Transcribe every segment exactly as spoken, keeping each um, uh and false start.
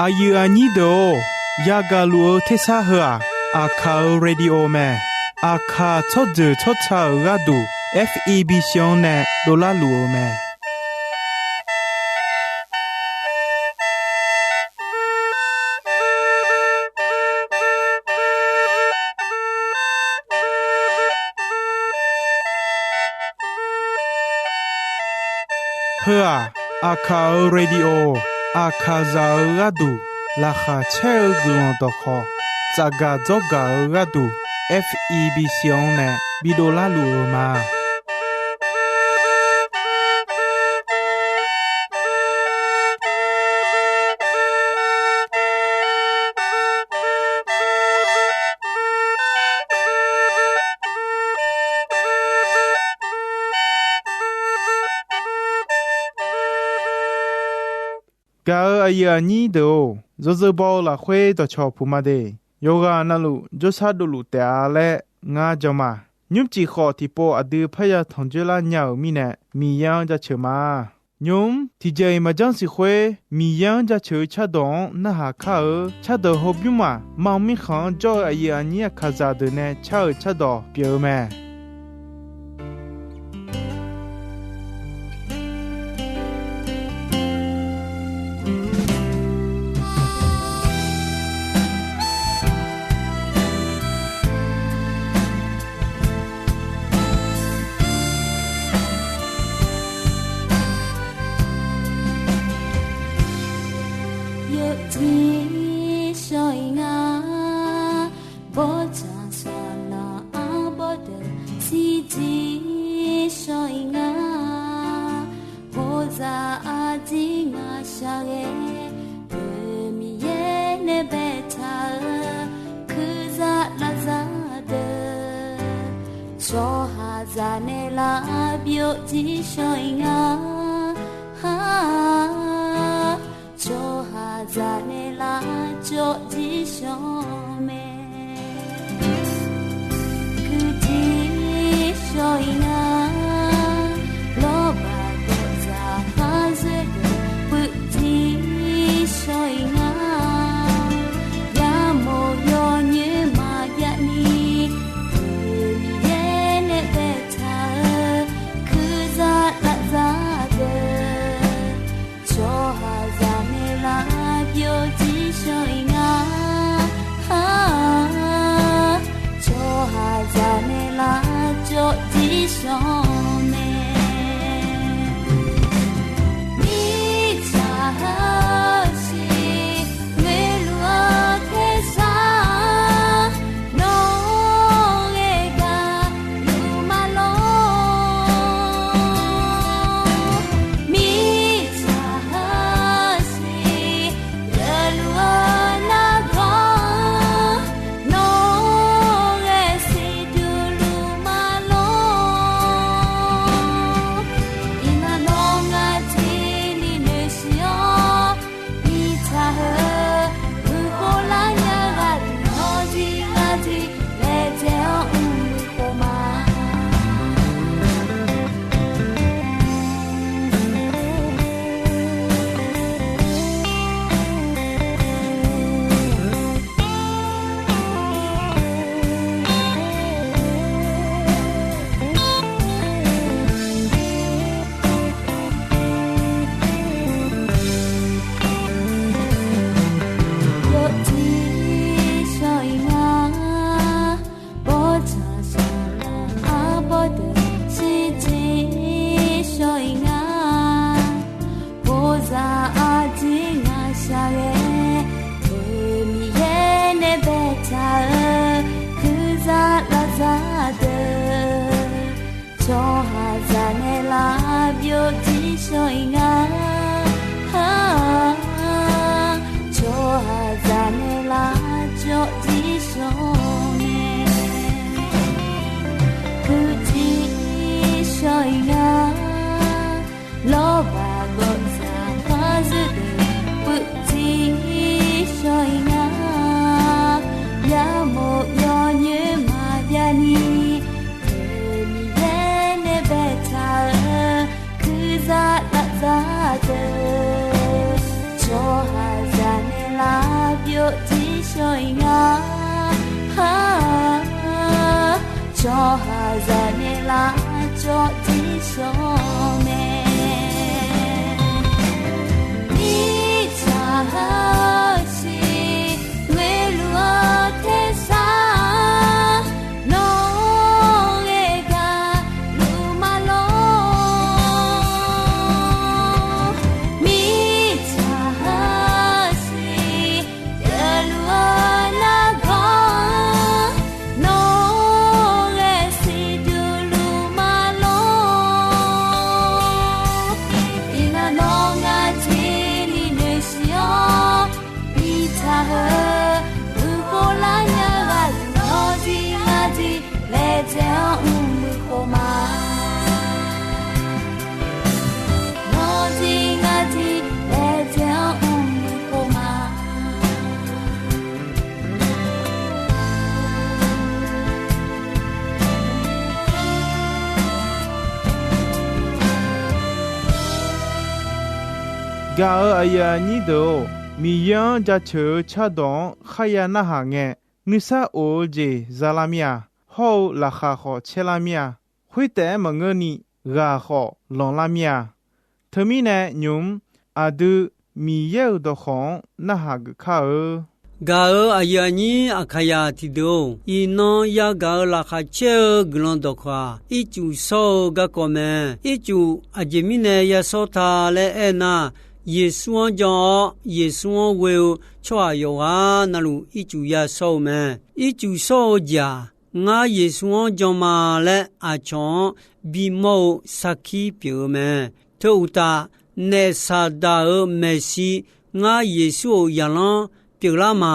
Aqyuif aqnyir deuq-or, yagaq luf-eu tersar heu-aq, Aqkaq-euq radio mae. Aqkaq tsawrjeuq tsawrca-euq gharduq, F E B C-anr nae dovlar luf-eu mae. Heu-aq, Aqkaq-euq radio, Aqkaqzaq-euq gharduq laqkhaq caer-eu guiqlanq dawqkhawq, tsafgaq dzawrgaq-eu gharduq, F E B C-anr nae bidov larluf-eu ma. Gaq-euq aqyuif aqnyir deuq-or, yawzeu baw-eu lafkhoer dawqcawq puq ma de. Yawqghaq navluf jawrshar dovluf taef-a laer ngar jan ma. Nymrcif khawf tiqpov aqdui parya tanqjoer lar nya-euq mirnae, Miqyaer-anr jaceuq ma. Nymq-mr tiqjeq-iq maqjanr siq khoer, Miqyaer-anr jaceuq-eu cardawq-anr narhaq kar-eu. Cardawq hawbymr maq mam mirkhanq-anr jawr-eu aqyuif aqnyir Aqkaqzaq deuq nae car-euq cardawq pyeuf-eu mae. Yawjir shawr-iq nga, bawrtsanq saqlanq arbawr deuq shirjir shawr-iq nga. Bawrzaq arjir ngaq shaqghae, deuq Miqyaer nae baetaq-eu, kuirzaq lavzaq deuq, tsawrhaqzaq naeqlaf byovjir shawr-iq nga. Tsawrhaqzaq naeqlaf jawrjir shawr mae. Kuirjir shawr-iq nga, lawrbaq gawqzaq khar zoer deuq puivjir shawr-iq nga. Yamawr yawnyoer maqbyav ni, deuq Miqyaer nae baetaq-eu, kuirzaq lavzaq deuq, tsawrhaqzaq naeqlaf byovjir shawr-iq nga. Tsawrhaqzaq naeqlaf jawrjir shawr mae. Mirtsaq heusiq ghoeluf-eu tersar, nawr ghae gaq luf ma lor. Mirtsaq heusiq ghoeluf-eu nargawr, nawr ghae siqduq luf ma lor. Iqnan nawr ngar tiqli noeqsiq-awr, mirtsaq heu guiqkhov lar nya gharduq nawr jir ngar jir laejae-awr mrluf khof ma. Yawjir shawr-iq nga, bawrtsanq saqlanq arbawr deuq shirjir shawr-iq nga. Bawrzaq arjir ngaq shaqghae, deuq Miqyaer nae baetaq-eu, kuirzaq lavzaq deuq, tsawrhaqzaq naeqlaf byovjir shawr-iq nga. Tsawrhaqzaq naeqlaf jawrjir shawr mae. Puivjir shawr-iq nga, lawrbaq gawqzaq khar zoer deuq puivjir shawr-iq nga. Yamawr yawnyoer maqbyav ni, deuq Miqyaer nae baetaq-eu, kuirzaq lavzaq deuq, tsawrhaqzaq nae Tsawrhaqzaq naeqlaf cawv jir shawr mae. Mirtsaq heusiq ghoeluf-eu tersar, nawq-eu ghae gaqluf ma lor. Mirtsaq heusiq pyeufluf-eu nargawr, nawq-eu ghae siqduq luf ma lor. Iqnan nawr ngar tiqni noeqsiq-awr, mirtsaq heu uqkhov lar nya ghaq, nawq-eu zir ngar zir laejae-anr mrmuiq khof ma. Nawq-eu zir ngar zir laejae-anr mrmuiq khof ma. Gaq-euq aqyuif aqnyir deuq-or, Miqyaer-anr jaceuq-eu cardawq-anr kharya narhaq ngae, nuisar of-eu jeq za lar mir-a. Hawr-eu laqkhaq khawf caer lar mir-a. Khoertaef-aer maqngeurni ghaq khawf lanq lar mir-a. Teumirnae nymq-mr aqdui Miqyaer-euq dawqkawq-anr narhaq geuf kar-eu. Gaq-euq aqyuif aqnyir Aqkaqyaq tiqdeuq-or, iqnan yagaq-euq laqkhaq caer-eu guiqlanq dawqkawq-aq, ircuf shawr-eu garkawv mae. Ircuf aqjeq mirnae ya shawr ta laer aernar, Yeqsur-anr jan-awr Yeqsur-anr ghoe-eu tsawrhaq yawqghaq navluf ircuf ya shawr-eu mae. Ircuf shawr-eu jeq-aq, ngar Yeqsur-anr jan ma laer aqcawq-anr bimawr-eu sarkir pyeuf-eu mae. Teu uqtaf, naef Saqdaq-euq maeqshi ngar Yeqsur-euq zaqlanr pyeuflar ma.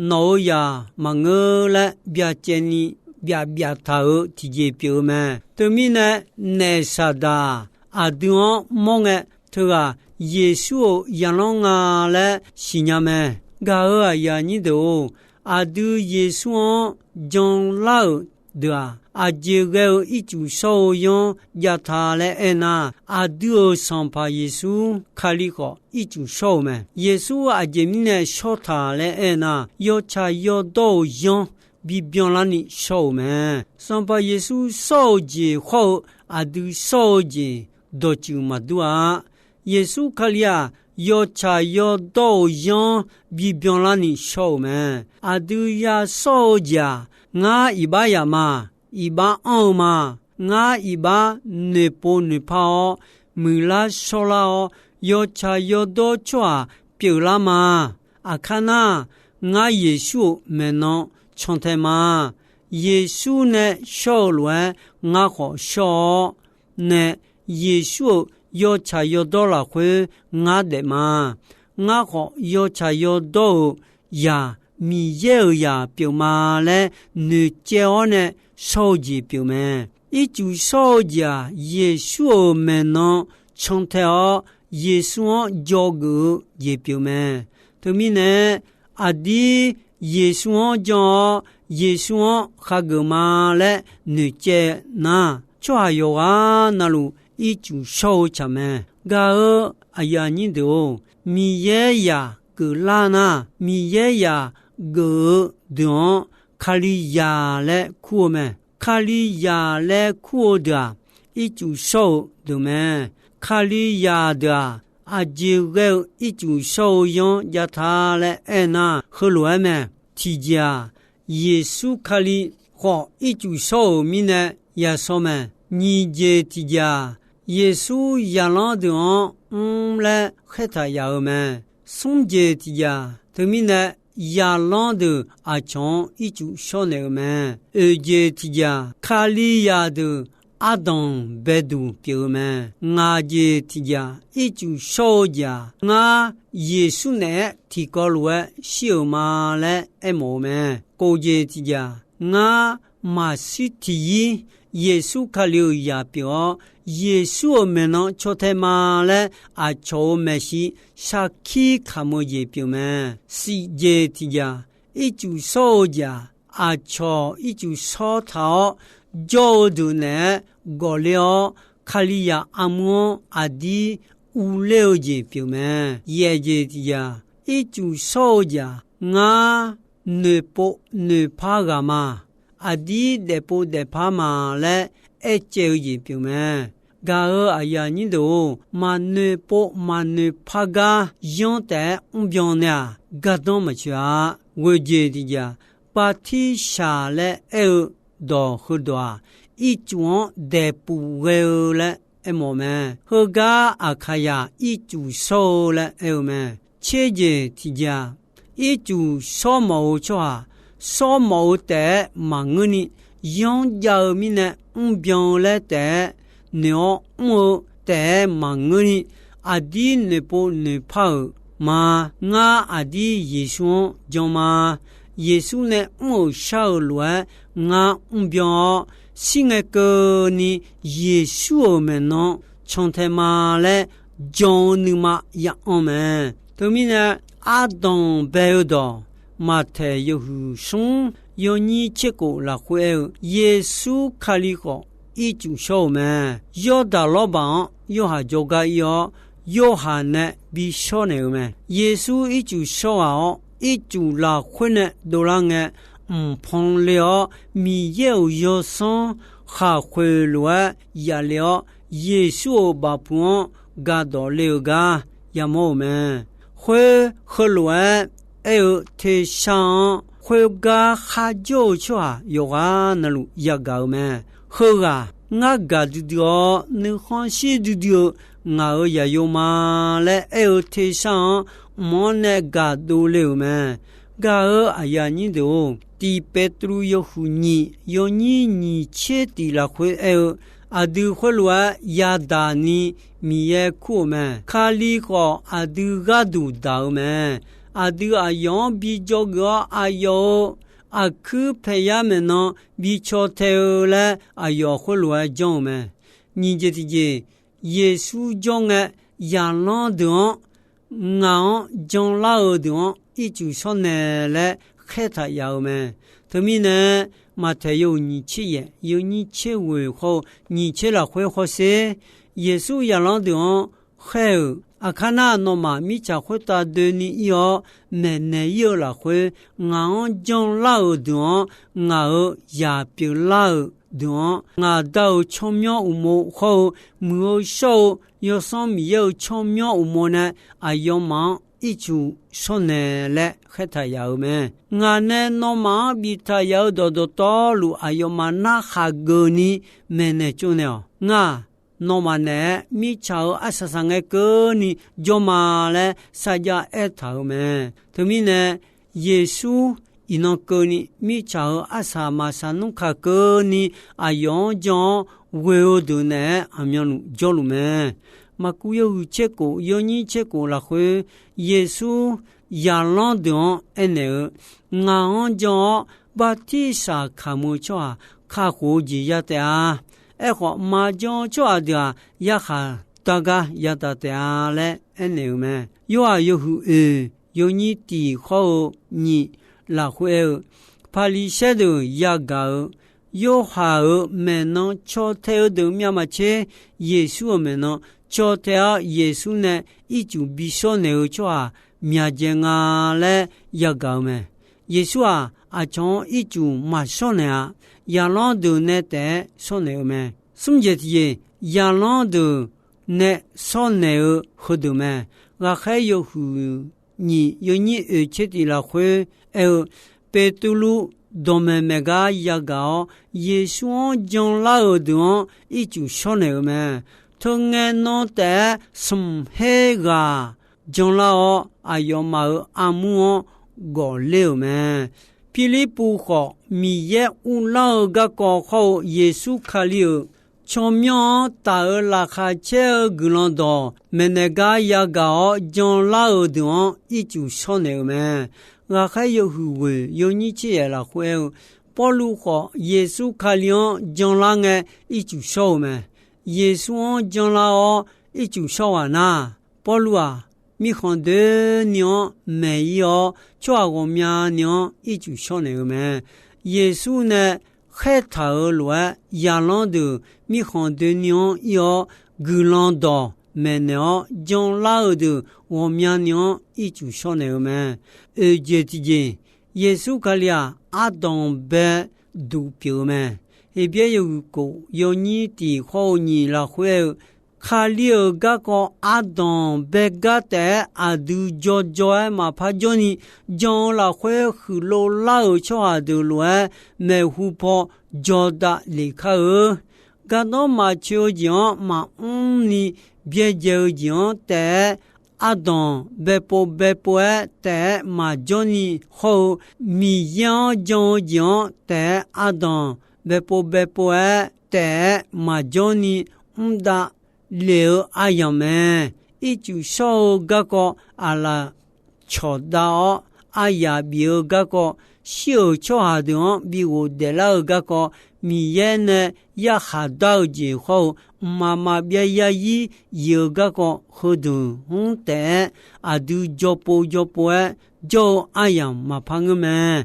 Nawq-euq zaq maqngeur laer byacaevni byaf byaf taq-euq tiqjeq pyeuf-eu mae. Teumirnae, naef Saqdaq-aq, aqdui-anr mawr ngae, teughaq Yeqsur-euq zaqlanr nga laer siqnya mae. Gaq-euq aqyuif aqnyir deuq-or, aqdui Yeqsur-anr janlar-euq deuq-aq, aqjeq ghae-eu ircuf shawr-eu yanr jav ta laer aernar, aqdui-euq Sanqpaq Yeqsur Kali khawf ircuf shawr-eu mae. Yeqsur aqjeq mirnae shawr taq laer aernar, yawtsaq yawdawr-euq yanr bibyan larni shawr-euq mae. Sanqpaq Yeqsur shawr-eu jeq khawr-eu aqdui shawr-eu jeq dawqtsuif maqdur-a. Yeqsur Kali-aq, yawtsaq yawdawr-euq yanr bibyan larni shawr-euq mae. Aqdui ya shawr-eu jeq-aq, ngar iqbax yaf ma, iqbax anr-eu ma, ngar iqbax noeqpov noeqpar-awr muiqlar shawrlar-awr, yawtsaq yawdawr tsawrhaq pyeuflar ma. Aqkar nar, ngar Yeqsur-euq maeqnan cantae ma. Yeqsur nae shawr-eu lof-aer ngar khawf shawr-awr nae, Yeqsur-euq yawtsaq yawdawr lafkhoer ngar daef ma. Ngar khawf yawtsaq yawdawr-euq zaq, Miqyaer-euq zaq pyeufma laer noeqcaev-awr nae shawr-eu jeq pyeufmae. Ircuf shawr-eu jeq-aq, Yeqsur-euq maeqnan cantae-awr, Yeqsur-anr dzawgeuf-eu jeq pyeufmae. Teumirnae, aqdir Yeqsur-anr jan-awr, Yeqsur-anr khageuf ma laer noeqcaev nar, tsawrhaq yawqghaq navluf ircuf shawr-eu tsaq mae. Gaq-euq aqyuif aqnyir deuq-or, Miqyaer zaq geuflar nar, Miqyaer zaq geuf-eu deuq-anr Kalizaq laer kur-eu mae. Kalizaq laer kur-eu deuq-aq, ircuf shawr-eu deuq mae. Kalizaq deuq-aq, aqjeq ghae-eu ircuf shawr-eu yanr jav ta laer aernar, heulof-aer mae. Tiqjeq-aq, Yeqsur Kali khawf ircuf shawr-euq mirnae yashawr mae. Nyiq jeq tiqjeq-aq, Yeqsur zaqlanr deuq-anr mr laer khaertaq yaf-eu mae. Smr jeq tiqjeq-aq, teumirnae zaqlanr deuq aqcawq-anr ircuf shawr naeq-eu mae. Oeq jeq tiqjeq-aq, Kalizaq deuq ardanq baeduq pyeuf-eu mae. Ngaq jeq tiqjeq-aq, ircuf shawr-eu jeq-aq, ngar Yeqsur naeq-aer tiqkawv lof-aer shir-euq ma laer aermawf-eu mae. Kof jeq tiqjeq-aq, ngar maqshir tiqyir Yeqsur Kali-euq zaq pyeuf-awr, Yeqsur-euq maeqnan caw tae ma laer aqcawq-euq maeqshi sarkir kamq-eu jeq pyeuf mae. Shif jeq tiqjeq-aq, ircuf shawr-eu jeq-aq, aqcawq ircuf shawr taq-awr, jawr-eu deuq naeq-aer gawqler-awr, Kalizaq armur-anr aqdir uvler-eu jeq pyeuf mae. Yaef jeq tiqjeq-aq, ircuf shawr-eu jeq-aq, ngar noeqpov noeqpar ghaq ma. aqdir daefpov daefpar ma laer aercaev-eu jeq pyeuf mae. Gaq-euq aqyuif aqnyir deuq-or, maqnoeqpov maqnoeqpar gar yanr taef-aer mrbyan nae-aq, gardanr maqtsoeq-a. Ghoeqjeq tiqjeq-aq, bartirsaq laer aer-eu dawq heudawq-aq, ircuf-anr daeqpuf ghae-eu laer aermawf-eu mae. Heugar Aqkaqyaq ircuf shawr-eu laer aer-eu mae. Tserjeq tiqjeq-aq, ircuf shawr mawf-eu tsawrhaq, shawr mawf-eu taef-aer maqngeurni, yanr jav-eu mirnae mrbyan-eu laer taef-aer noeq-awr mr-eu taef-aer maqngeurni, aqdir noeqpov noeqpar-euq ma. Ngar aqdir Yeqsur-anr jan ma. Yeqsur nae mr-euq shar-euq lof-aer ngar mrbyan-awr, shir ngae keuvni Yeqsur-euq maeqnan cantae ma laer jan-eu nuima ya'anr mae. Teumirnae, ardanq bae-eu dawq, Maqtaeq yawhuiq smr yawnyir tserkhof lafkhoer aer-eu, Yeqsur Kali khawf ircuf shawr-euq mae. Yawrdaq lawrbaq-anr Yorhaq jawrgar ir-awr, Yorhaq nae bi shawr naeq-eu mae. Yeqsur ircuf shawr ghaq-awr, ircuf lafkhoer nae dovlar ngae, mqpan le-awr, Miqyaer-euq yawsanr khaqkhoeq lof-aer yaf le-awr, Yeqsur-euq bafpuq-anr gardawq le-eu gar yamawr-euq mae. Khoer heulof-aer aer-eu tersar-anr, khoergar kharjawr-eu tsawrhaq yawqghaq navluf yagaq-eu mae. Heughaq ngar gaqdui dui-awr, nuikhanr shir duidui-eu ngaq-euq zaqyo ma laer aer-eu tersar-anr, mq-anr nae gaqdov le-euq mae. Gaq-euq aqyuif aqnyir deuq-or, Tiq Beqtuvluv yawhuiq nyiq yawnyir nyiq tser tiq lafkhoer aer-eu, aqdui khoerlof-aer yadaq ni Miqyaer kur-euq mae. Kali khawf aqdui gharduq daq-eu mae. Aqdui aqyawf-anr bi dzawgeuf-awr, aqyawf-euq aqkuir paeqyar maeqnan bi caw tae-eu laer aqyawf khoerlof-aer janr-eu mae. Nyiq jeq tiqjeq, Yeqsur jawr ngae, zaqlanr deuq-anr ngaq-anr janlar-eu deuq-anr ircuf shawr naeq laer khaertaq yaf-eu mae. Teumirnae, Maqtaeq yawhuiq nyiq tser yaef yawnyir tser ghoeq khawr-eu nyiq tser lafkhoer hawsher, Yeqsur zaqlanr deuq-anr khaer-euq, Aqkar nar, nawmaf mirtsaq khoertav doeni ir-awr maeqnaeq ir-eu lafkhoer, ngaq-anr janlar-euq deuq-anr ngaq-euq zaq pyeuflar-euq deuq-anr, ngaq Da-euq tsawrmyanr uqmov khawr-eu, muiq-eu shawr-eu Yawsanr Miqyaer-euq tsawrmyanr uqmov nae aqyawfmaf-anr ircuf shawr naeq laer khaertaq yaf-euq mae. Ngaq nae nawmaf-anr biftaq yaf-eu dawqdawqtawvluf aqyawfmaf narkhaq geufni maeqnaeq tsovnaeq-awq. Ngar-aq, nawmaf naeq-aer mirtsaq-euq arsaq saq ngae keuvni jawr ma laer sarjax aertaq-euq mae. Teumirnae, Yeqsur iqnan keuvni mirtsaq-euq arsaq maqsaq nmr kaq keuvni aqyawf-anr jan-awr ghoe-eu deuq naeq-aer aqmyanluf jawrluf mae. Maqkuv yawhuiq tser kof yawnyir tser kof lafkhoer, Yeqsur zaqlanr deuq-anr aernaeq-eu, Ngaq-anr jan-awr bartirsaq kamq-eu tsawrhaq kakhof-eu jeq ya taef-a. Aerkhawf, maqjan-eu tsawrhaq deuq-aq, yarkhaq dar gar yadaq taef-a laer aernaeq-euq mae. Yorhaq yawhuiq oeq yawnyir tiq khawr-eu nyiq lafkhoer aer-eu, Paqliqsaer deuq yagaq-eu, Yorhaq-euq maeqnan caw tae-eu deuq myav maqtser, Yeqsur-euq maeqnan caw tae-awr, Yeqsur nae ircuf bi shawr naeq-eu tsawrhaq myaqdzae nga laer yagaq-eu mae. Yeqsur-aq, aqcawq-anr ircuf maqshawr naeq-a. Zaqlanr deuq nae taef-aer shawr naeq-eu mae. Smr jeq tiqjeq, zaqlanr deuq nae shawr naeq-eu heudeuq mae. Ghaqkhaer yawhuiq nyiq yawnyir oeq tser tiq lafkhoer aer-eu, Beqtuvluv dawqmaeq maeq gar yagaq-awr, Yeqsur-anr janlar-euq deuq-anr ircuf shawr naeq-eu mae. Teungae nan taef-aer smq her ghaq janlar-awr, aqyawfmaf-euq armur-anr gawfler-euq mae. Pirlirpuv khawf, Miqyaer uvlanr-eu garkawv hawr-eu Yeqsur Kali-euq tsawrmyanr-anr taf-euq laqkhaq caer-eu guiqlanq dawq maeqnaeq gar yagaq-awr janlar-euq deuq-anr ircuf shawr naeq-eu mae. Ghaqkhaer yawhuiq ghoeq yawnyir tser yaef lafkhoer aer-eu, Pawrluv khawf, Yeqsur Kali-anr janlar ngae ircuf shawr-eu mae. Yeqsur-anr janlar-awr ircuf shawr ghaq nar, Pawrluv-aq, mirkhanq doeni-anr maeq ir-awr, tsawrhaq ghawqmyani-anr ircuf shawr naeq-eu mae. Yeqsur nae khaertaq-euq lof-aer, zaqlanr deuq mirkhanq doeni-anr ir-awr, guiqlanq dawq maeqnaeq-awr janlar-euq deuq ghawqmyani-anr ircuf shawr naeq-eu mae. Oeq jeq tiqjeq, Yeqsur Kali-aq, ardanq bae duq pyeuf-eu mae. Heqbyaer yawhuiq kof yawnyir tiq hawr-eu nyiq lafkhoer aer-eu, Kali-euq garkawv ardanq bae gar taef-aer aqdui jawrjawr-aer maqpar jawrni, jan-eu lafkhoer huiqlov lar-euq tsawrhaq deuq lof-aer maeqhu paw jawrdav lef kar-eu. Gardanr maqcoe-eu jeq-anr maqmr ni byaerdzae-eu jeq-anr taef-aer ardanq baepov baepov-aer taef-aer maqjawr ni hawr-eu, Miqyaer-anr jan-eu jeq-anr taef-aer ardanq baepov baepov-aer taef-aer maqjawr ni mr dav lef-eu aryamq mae. Ircuf shawr-eu garkawv aqlaf cawqdav-awr, aryaq bif-eu garkawv, shir-euq tsawrhaq deuq-anr bi ghofdaef lar-eu garkawv, Miqyaer nae yarkhaq dar-eu jeq hawr-eu, mqmaq maqbyav yarzir yif-eu garkawv heudeuq-anr taef-aer aqdui jawrpov jawrpov-aer jawr-eu aryamq maqpar ngeur mae.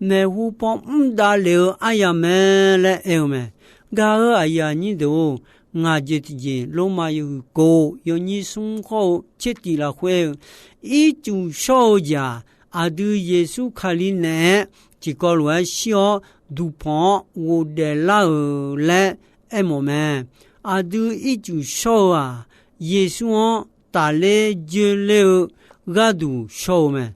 Maeqhu paw mr dav lef-eu aryamq mae laer aer-eu mae. Gaq-eu aqyuif aqnyir deuq-or, ngaq jeq tiqjeq Lormav yawhuiq kof yawnyir smr hawr-eu tser tiq lafkhoer aer-eu, ircuf shawr-eu jeq-aq, aqdui Yeqsur Kali naeq-aer tiqkawv lof-aer shir-awr duqpanq-awr ghofdaef lar-euq laer aermawf mae. Aqdui ircuf shawr-eu-aq, Yeqsur-anr tafler joerler-eu gharduq shawr-eu mae.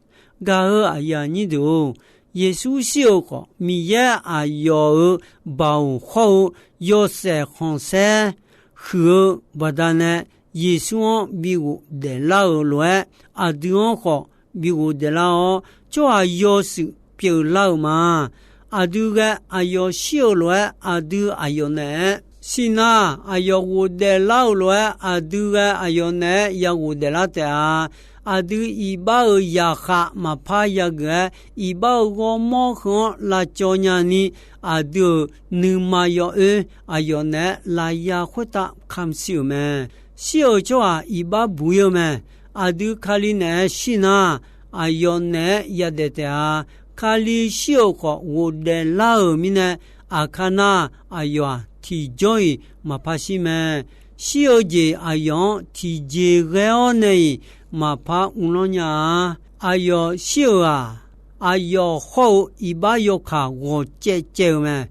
Gaq-eu aqyuif aqnyir deuq-or, Yeqsur shir-euq khawf, Miqyaer aqyawf-euq baoq hawr-eu yawshaef khanqsaer huiq-eu baqdanae, Yeqsur-anr bi ghofdaef lar-euq lof-aer, aqdui-anr khawf bi ghofdaef lar-awr, tsawrhaq yawshuif pyeuflar-euq ma. Aqdui ghae aqyawf shir-euq lof-aer, aqdui aqyawf naeq-aer shir nar, aqyawf ghofdaef lar-euq lof-aer, aqdui ghae aqyawf naeq-aer ya ghofdaef lar taef-a. Aqdui iqbax-euq zaqkhav maqpar yageuf-aer, iqbax-euq ghawrmawr heu-anr lavcawv nyani, aqdui-euq nuima yawoer aqyawf naeq-aer lafya khoertav kamq shir-euq mae. Shir-euq tsawrhaq iqbax buq-ir-eu mae. Aqdui Kali naeq-aer shir nar, aqyawf naeq-aer yadaef taef-a. Kali shir-euq khawf ghofdaef lar-euq mirnae, aqkar nar aqyawf-aq tiqjawr-iq maqpar shir mae. Shir-eu jeq aqyawf-anr tiqjeq ghae-awr nae-iq maqpar uvlanr nya-a. Aqyawf shir-euq-aq, aqyawf hawr-eu iqbax yawkaq ghawqcaev caev-euq mae.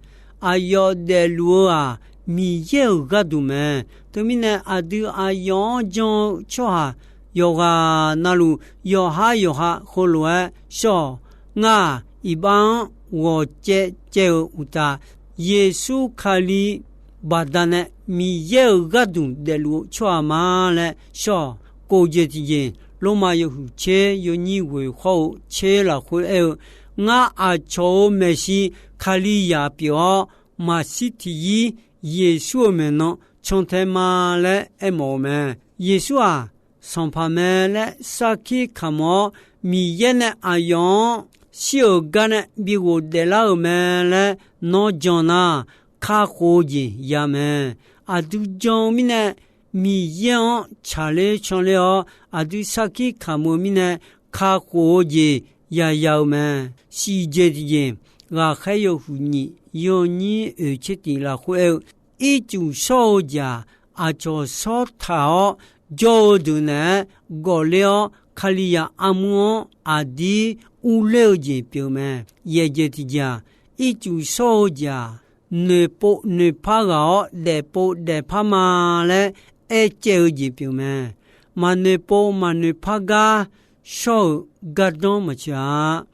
Aqyawf daefluf-eu-aq, Miqyaer-euq gharduq mae. Teumirnae, aqdui aqyawf-anr jan-eu tsawrhaq yawqghaq navluf, yawqhar yawqha heulof-aer shawr-awq. Ngar-aq, iqbax-anr ghawqcaev caev-euq uqtaf, Yeqsur Kali baqdanae Miqyaer-euq gharduq daefluf-eu tsawrhaq ma laer shawr-awq. Kof jeq tiqjeq, Lormav yawhuiq tser yawnyir ghoeq hawr-eu tser lafkhoer aer-eu, Ngar aqcawq-euq maeqshi Kalizaq pyeuf-awr, maqshir tiqyir Yeqsur-euq maeqnan cantae ma laer aermawf-eu mae. Yeqsur-aq, Sanqpaq mae laer sarkir kamq-awr, Miqyaer nae aqyawf-anr shir-euq gar nae bi ghofdaef lar-euq mae laer nawr jan nar, kakhof-eu jeq ya mae. Aqdui jan-eu mirnae, Miqyaer-anr tsaqler canler-awr, aqdui sarkir kamq-eu mirnae, kakhof-eu jeq yaya-eu mae. Shif jeq tiqjeq, ghaqkhaer yawhuiq nyiq yawnyir oeq tser tiq lafkhoer aer-eu, ircuf shawr-eu jeq-aq, aqcawq shawr taq-awr jawr-eu deuq naeq-aer gawfler-awr, Kalizaq armur-anr aqdir urler-eu jeq pyeuf mae. Yaeq jeq tiqjeq-aq, ircuf shawr-eu jeq-aq, noeqpov noeqpar ghaq-awr daefpov daefpar ma laer aercaev-eu jeq pyeuf mae. Maqnoeqpov maqnoeqpar gar shawr-euq gardanr maqtsoeq-a.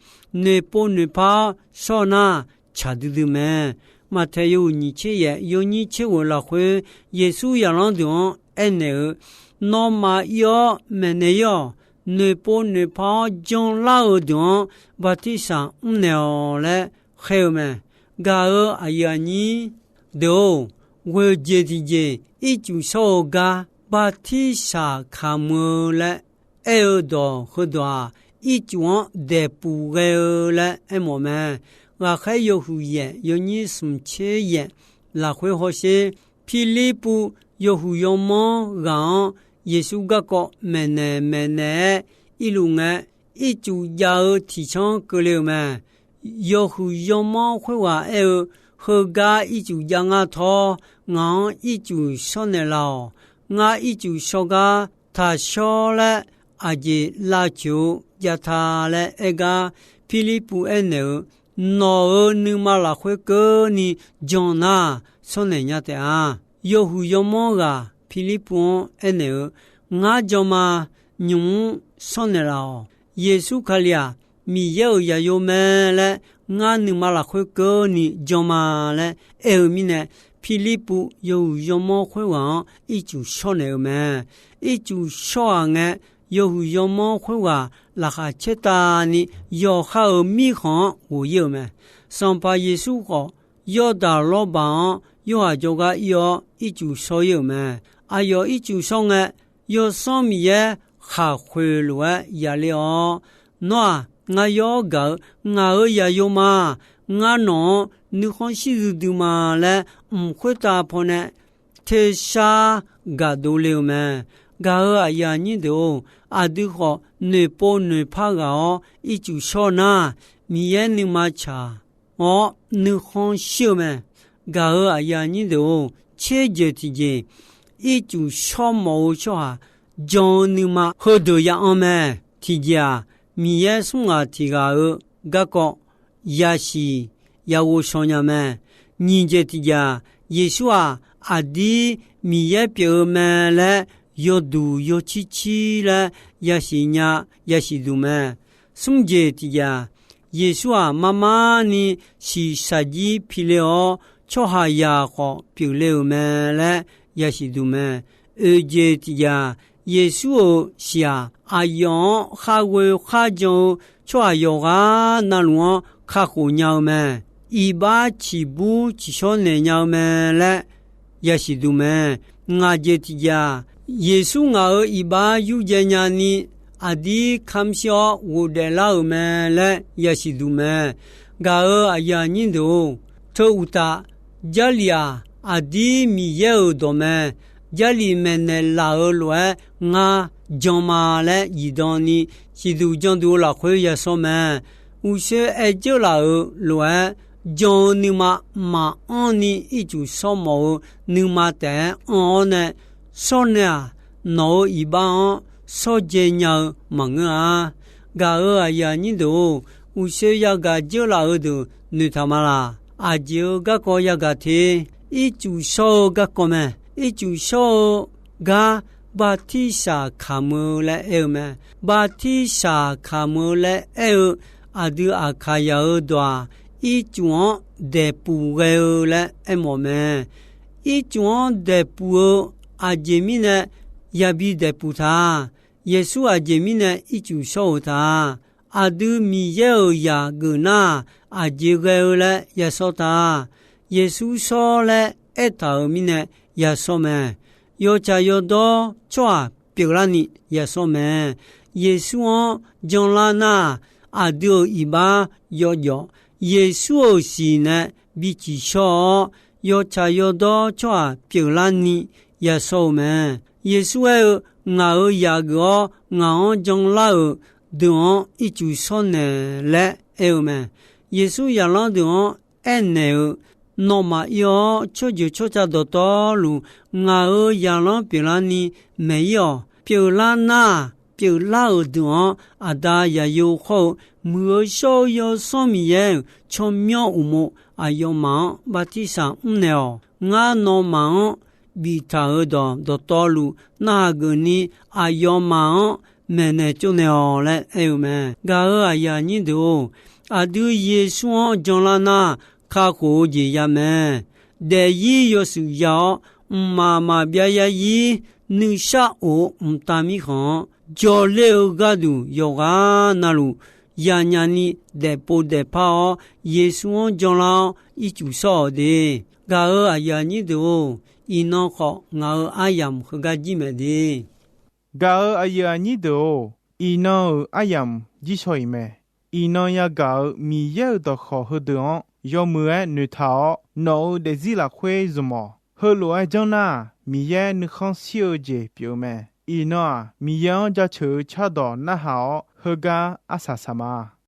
Noeqpov noeqpar-awr shawr nar, tsaq duidui mae. Maqtaeq yawhuiq nyiq tser yaef yawnyir tser ghoeq lafkhoer, Yeqsur zaqlanr deuq-anr aernaeq-eu, Nawmaf ir-awr maeqnaeq ir-awq. Noeqpov noeqpar-awr janlar-eu deuq-anr bartirsaq mrnaeq-awq laer khaer-eu mae. Gaq-eu aqyuif aqnyir deuq-or, ghoeq jeq tiqjeq ircuf shawr-eu gar bartirsaq kamq-eu laer aer-eu dawq heudawq-aq, ircuf-anr daeqpuf ghae-eu laer aermawf mae. Ghaqkhaer yawhuiq yaef yawnyir smq tser yaef lafkhoer hawsher, Pirlirpuv yawhuiq yawmanr ghaq-anr Yeqsur garkawv maeqnaeq maeqnaeq-aer irluf ngae, ircuf jav-eu tiqcanr keuvle-euq mae. Yawhuiq yawmanr khoerghaq aer-eu, Heugar ircuf jav ngar tawr, ngaq-anr ircuf shawr naeqlaf-awq. Ngar ircuf shawr gar taq shawr laer aqjeq lavcoeq-eu jav ta laer aer gar, Pirlirpuv aernaeq-eu, nawq-euq nuima lafkhoer keuvni jan nar, shawrnaeq nya taef-a. Yawhuiq yawmanr ghaq Pirlirpuv-anr aernaeq-eu, Ngar jan ma. Nymq-mr shawrnaeq laf-awq. Yeqsur Kali-aq, Miqyaer-euq zaqyo mae laer ngar nuima lafkhoer keuvni jan ma laer aer-eu mirnae, Pirlirpuv yawhuiq yawmanr khoerghaq-anr ircuf shawrnaeq-eu mae. Ircuf shawr-aq ngae, yawhuiq yawmanr khoerghaq laqkhaq caertavni yawqha-euq mirkhanq-anr ghof-ir-euq mae. Sanqpaq Yeqsur khawf, Yawrdaq lawrbaq-anr Yorhaq jawrgar ir-awr ircuf shawr-ir-euq mae. Aqyawf ircuf shawr ngae, Yawsanr Miqyaer khaqkhoeq lof-aer yale-awr, Nawr-aq, ngar yawr gaq-eu ngaq-euq zaqyo ma. Ngar nawq-anr nuikhanr shir duidui ma laer mq khoertav pawnae tersar gaqdov le-eu mae. Gaq-euq aqyuif aqnyir deuq-or, aqdui khawf noeqpov noeqpar ghaq-awr ircuf shawr nar, Miqyaer nuima tsaq-awr nuikhanr shir-eu mae. Gaq-euq aqyuif aqnyir deuq-or, tserjeq tiqjeq ircuf shawr mawf-eu tsawrhaq jan-eu nuima heudeuq ya anr mae. Tiqjeq-aq, Miqyaer smr ghaq tiq ghaq-euq garkawv yasiq yaghovshaw nya mae. Nyiq jeq tiqjeq-aq, Yeqsur-aq, aqdir Miqyaer pyeuf-eu mae laer yawduq yawcir cir laer yasiq nya yasiq duq mae. Smr jeq tiqjeq-aq, Yeqsur-aq, marmarni shiqshaq jir pile-awr, tsawrhaqzaq khawf pyeufle-euq mae laer yasiq duq mae. Oeq jeq tiqjeq-aq, Yeqsur-euq shiq-aq, aqyawf-anr kharghoe kharjan-eu tsawrhaq yawqghaq navluf-anr kakhof nya-eu mae. Iqbax ciqbur ciqshawr naeq nya-eu mae laer yasiq duq mae. Ngaq jeq tiqjeq-aq, Yeqsur ngaq-euq iqbax yurdzae nyani aqdir kamr shir-awr ghofdaef lar-euq mae laer yasiq duq mae. Gaq-euq aqyuif aqnyir deuq-or, teu uqtaf, Jarlif-aq, aqdir Miqyaer-euq dawq mae. Jarlif maeqnaeq laf-euq lof-aer ngar jan ma laer zifdan ni siqduq janduq-eu lafkhoer yashawr mae. Uqshoe aer dzeur laf-euq lof-aer, jan-eu nuima maqanr ni ircuf shawr mawf-eu nuima taef-aer anr-awr nae shawr nae-aq, nawq-euq iqbax-anr shawrdzae nya-eu maqngeur-a. Gaq-euq aqyuif aqnyir deuq-or, uqshoe yagaq dzeur laf-eu deuq noeqtaq ma laq? Aqjeq-eu garkawv yagaq te. Ircuf shawr-eu garkawv mae. Ircuf shawr-eu gar bartirsaq kamq-eu laer aer-eu mae. Bartirsaq kamq-eu laer aer-eu aqdui Aqkaqyaq-euq dawq-aq, ircuf-anr daeqpuq ghae-eu laer aermawf mae. Ircuf-anr daeqpuq-eu aqjeq mirnae yabi daeqpuq ta. Yeqsur aqjeq mirnae ircuf shawr-euq ta. Aqdui Miqyaer-euq zaq geuf nar, aqjeq ghae-eu laer yashawr ta. Yeqsur shawr laer aertaq-euq mirnae yashawr mae. Yawtsaq yawdawr tsawrhaq pyeuflarni yashawr mae. Yeqsur-anr janlar nar, aqdui-euq iqbax yawjawf, Yeqsur-euq siq nae bi tsiqshawr-awr, yawtsaq yawdawr tsawrhaq pyeuflarni yashawr-eu mae. Yeqsur aer-eu, Ngaq-euq zaq geuf-awr ngaq-anr janlar-euq deuq-anr ircuf shawr naeq laer aer-eu mae. Yeqsur zaqlanr deuq-anr aernaeq-eu, Nawmaf ir-awr, tsawrjeuq tsawrca dawqtawvluf ngaq-euq zaqlanr pyeuflarni maeq-ir-awq. Pyeuflar nar-aq, pyeuflar-euq deuq-anr Aqda, Zaqyo khawr-eu Muiq-eu shawr-eu Yawsanr Miqyaer-euq tsawrmyanr uqmov aqyawfmaf-anr bartirsaq mrnaeq-awq. Ngar nawmaf-anr biftaq-euq dawq dawqtawvluf narhaq geufni aqyawfmaf-anr maeqnaeq tsovnaeq-awq laer aer-eu mae. Gaq-euq aqyuif aqnyir deuq-or, aqdui Yeqsur-anr janlar nar, kakhof-eu jeq ya mae. Daefzir yawshuif ya-awr, mqmaq maqbyav yarzir nuisar of-eu mqtav mirkhanq-anr jawrler-eu gharduq yawqghaq navluf yanyani daefpov daefpar-awr, Yeqsur-anr janlar-awr ircuf shawr-awq de. Gaq-euq aqyuif aqnyir deuq-or, iqnan khawf ngaq-euq aryamq heugar jir mae de. Gaq-euq aqyuif aqnyir deuq-or, iqnan-euq aryamq jir shaw-iq mae. Iqnan yagaq-euq Miqyaer-euq dawqkawq heudeuq-anr yawmuiq-aer noeqtaq-awr, nawq-euq daefzir lafkhoer zmq-awq. Heulof-aer janr nar-aq, Miqyaer nuikhanr shir-eu jeq pyeuf-eu mae. Iqnan-aq, Miqyaer-anr jaceuq-eu cardawq narhaq-awr, heugar arsaq saq ma.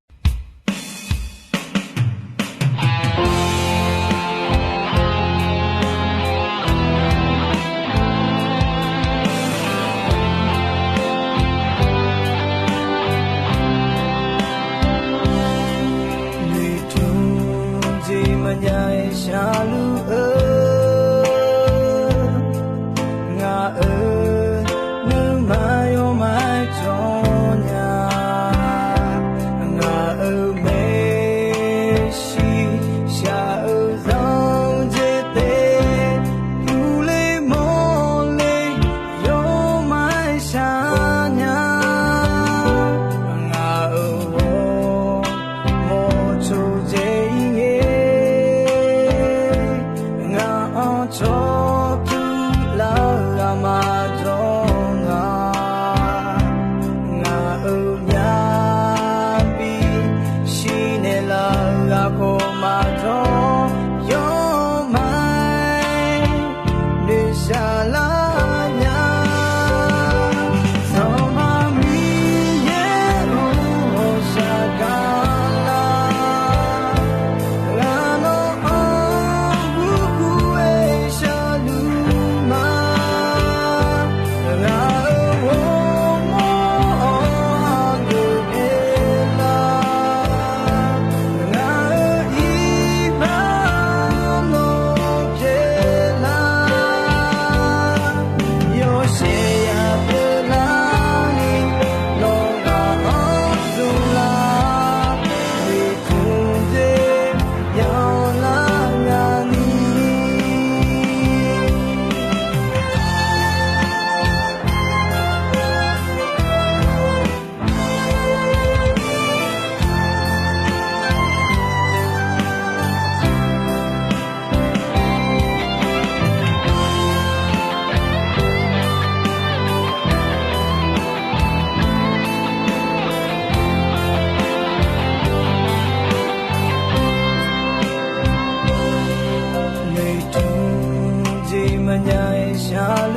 Nya